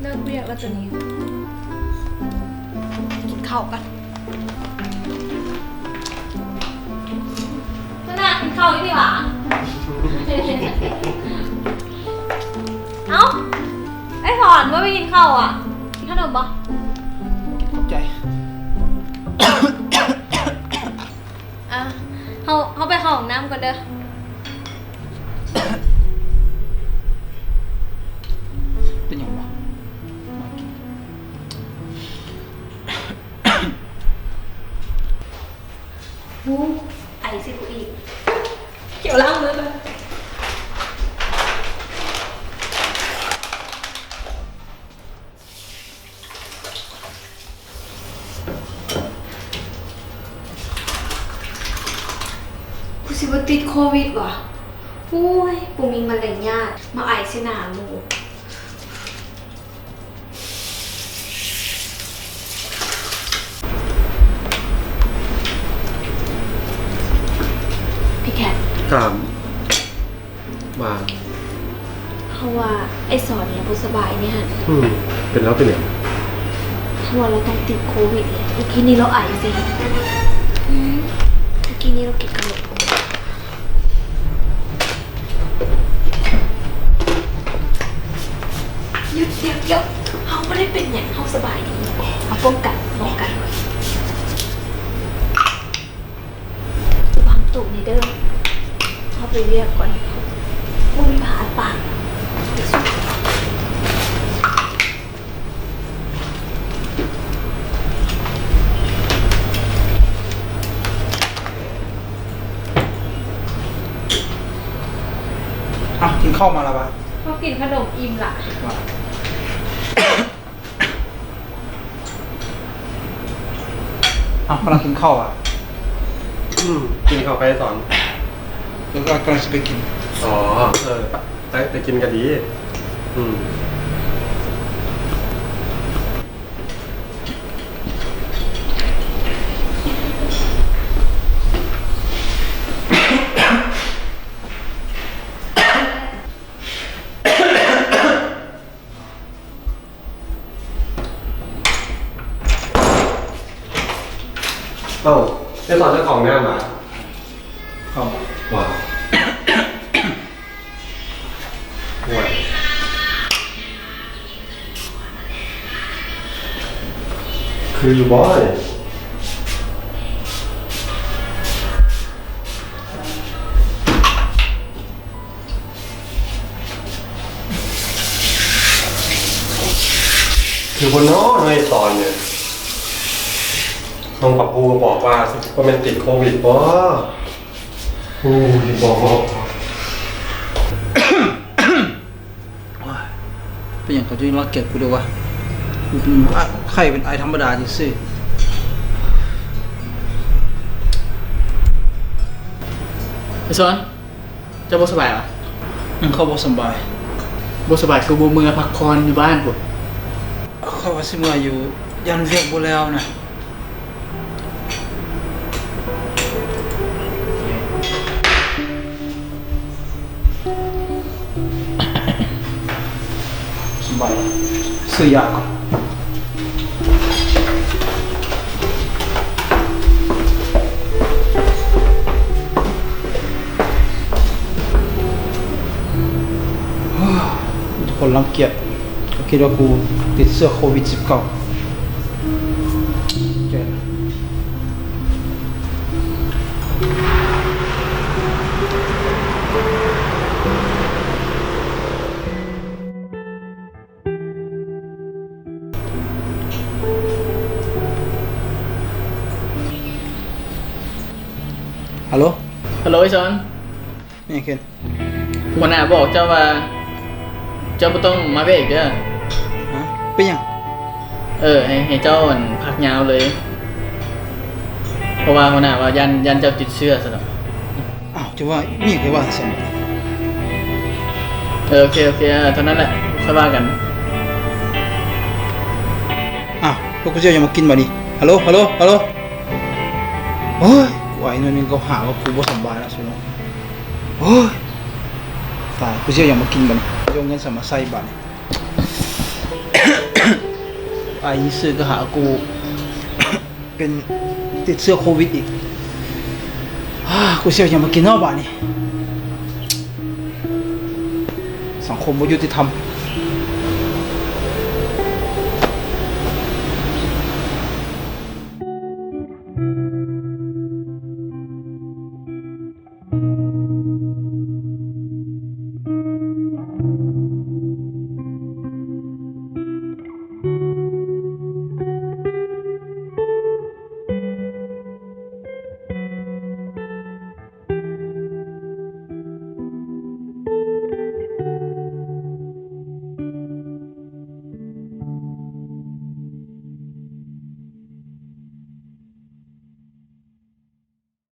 ເລີກວຽກແລ້ວຕົວນີ້ ກິນເຂົ້າກ່ອນ. ເພິ່ນນະ ກິນເຂົ້າຢູ່ນີ້ຫວາ? ເອົ້າ ໄອ້ພອນ ບໍ່ໄປກິນເຂົ້າອະ? ກິນຂະໜົມບໍ່? ຂອບໃຈ. ອ່ະ ເຮົາ ເຮົາໄປເຂົ້າຫ້ອງນ້ຳກ່ອນເດີ. ເປັນຫຍັງວະ? ໂອ້ ໄອຊິກູອີກ. ກ່ຽວລ້າງມືກ່ອນ. ຜູ້ຊິບໍ່ຕິດໂຄວິດຫວາ? ໂອ້ຍ ບໍ່ມີມາລະຍາດ ມາໄອໃສ່ໜ້າໝູ່. ພີ່ແຄດ ຄັບ ວ່າ ເຮົາວ່າໄອ້ສອນລາວບໍ່ສະບາຍນີ້ຫັ້ນ. ອືມ ເປັນລາວເປັນຫຍັງ? ເຮົາວ່າລາວຕ້ອງຕິດໂຄວິດແຫຼະ. ເມື່ອກີ້ນີ້ລາວໄອໃສ່ ອືມ ເມື່ອກີ້ນີ້ລາວກິນຂະໜົມ. ຢຸດ ດຽວ ດຽວ ເຮົາບໍ່ໄດ້ເປັນຫຍັງ ເຮົາສະບາຍດີ. ເຮົາປ້ອງກັນ ປ້ອງກັນ. ລະວັງໂຕແດ່ເດີ. ເຮົາໄປວຽກກ່ອນ. ໂອ້ຍ ພາດປາກ. ອ່ະ ກິນເຂົ້າມາແລ້ວຫວາ? ເຮົາກິນຂະໜົມອີ່ມລະ. ເອົ້າ ກຳລັງກິນເຂົ້າຫວາ? ອືມ ກິນເຂົ້າໄປສອນ. ແລ້ວກໍກຳລັງຊິໄປກິນ. ອໍ ເອີ ໄປ ໄປກິນກໍດີ. ອືມ. ເອົ້າ ໄປສອນເຈົ້າຂອງນ້ຳຫວາ? ເຂົ້າ ຫວາ? ໂອ້ຍ ຄືຢູ່ບໍ່ນີ້? ຄືບໍ່ນໍ ນ້ອງໄອຕອນນີ້ ນ້ອງປັບປູບອກວ່າຊິບໍ່ແມ່ນຕິດໂຄວິດບໍ? ໂອ້ຍ ບໍ່ ບໍ່ ບໍ່. ເປັນຫຍັງເຂົາຈຶ່ງລັງກຽດກູເດ້ວະ? ກູເປັນໄຂ້ ເປັນໄອທຳມະດາຊື່ໆ. ໄອສອນ ເຈົ້າບໍ່ສະບາຍຫວາ? ອືມ ຂ້ອຍບໍ່ສະບາຍ. ບໍ່ສະບາຍຄືບໍ່ເມືອພັກຜ່ອນຢູ່ບ້ານພຸ້ນ? ຂ້ອຍວ່າຊິເມືອຢູ່ ຢ້ານວຽກບໍ່ແລ້ວນະ. ສະບາຍ ຊື້ຢາກ່ອນ. ຄົນລັງກຽດ ກໍຄິດວ່າກູຕິດເຊື້ອໂຄວິດສິບເກົ້າ. ຮັລໂຫຼ ຮັລໂຫຼ ໄອສອນ. ແມ່ນຫຍັງຂຶ້ນ? ຫົວໜ້າບອກເຈົ້າວ່າ ເຈົ້າບໍ່ຕ້ອງມາວຽກອີກເດີ. ຮະ? ເປັນຫຍັງ? ເອີ ໃຫ້ ໃຫ້ເຈົ້າ ອັນ ພັກຍາວເລີຍ ເພາະວ່າຫົວໜ້າວ່າຢ້ານ ຢ້ານເຈົ້າຕິດເຊື້ອຊັ້ນດອກ. ອ້າວ ຈະວ່າມີຫຍັງ ໄປວ່າຊັ້ນ. ເອີ ໂອເຄ ໂອເຄ ເທົ່ານັ້ນແຫຼະ ຄ່ອຍວ່າກັນ. ອ້າວ ພວກເຈົ້າຍັງມາກິນບາດນີ້. ຮັລໂຫຼ ຮັລໂຫຼ ຮັລໂຫຼ. ໂອ້ຍ ກູ ໄປໜ້ອຍໜຶ່ງກໍຫາວ່າກູບໍ່ສຳບາຍລະ ຊຸເນາະ. ໂອ້ຍ ຕາຍ ກູຊິເອົາຫຍັງມາກິນບາດນີ້ ຊິເອົາເງິນໃສມາໃຊ້ບາດນີ້. ໄອຊື່ກໍຫາກູເປັນຕິດເຊື້ອໂຄວິດອີກ. ອາ ກູຊິເອົາຫຍັງມາກິນເນາະບາດນີ້. ສັງຄົມບໍ່ຍຸຕິທຳ.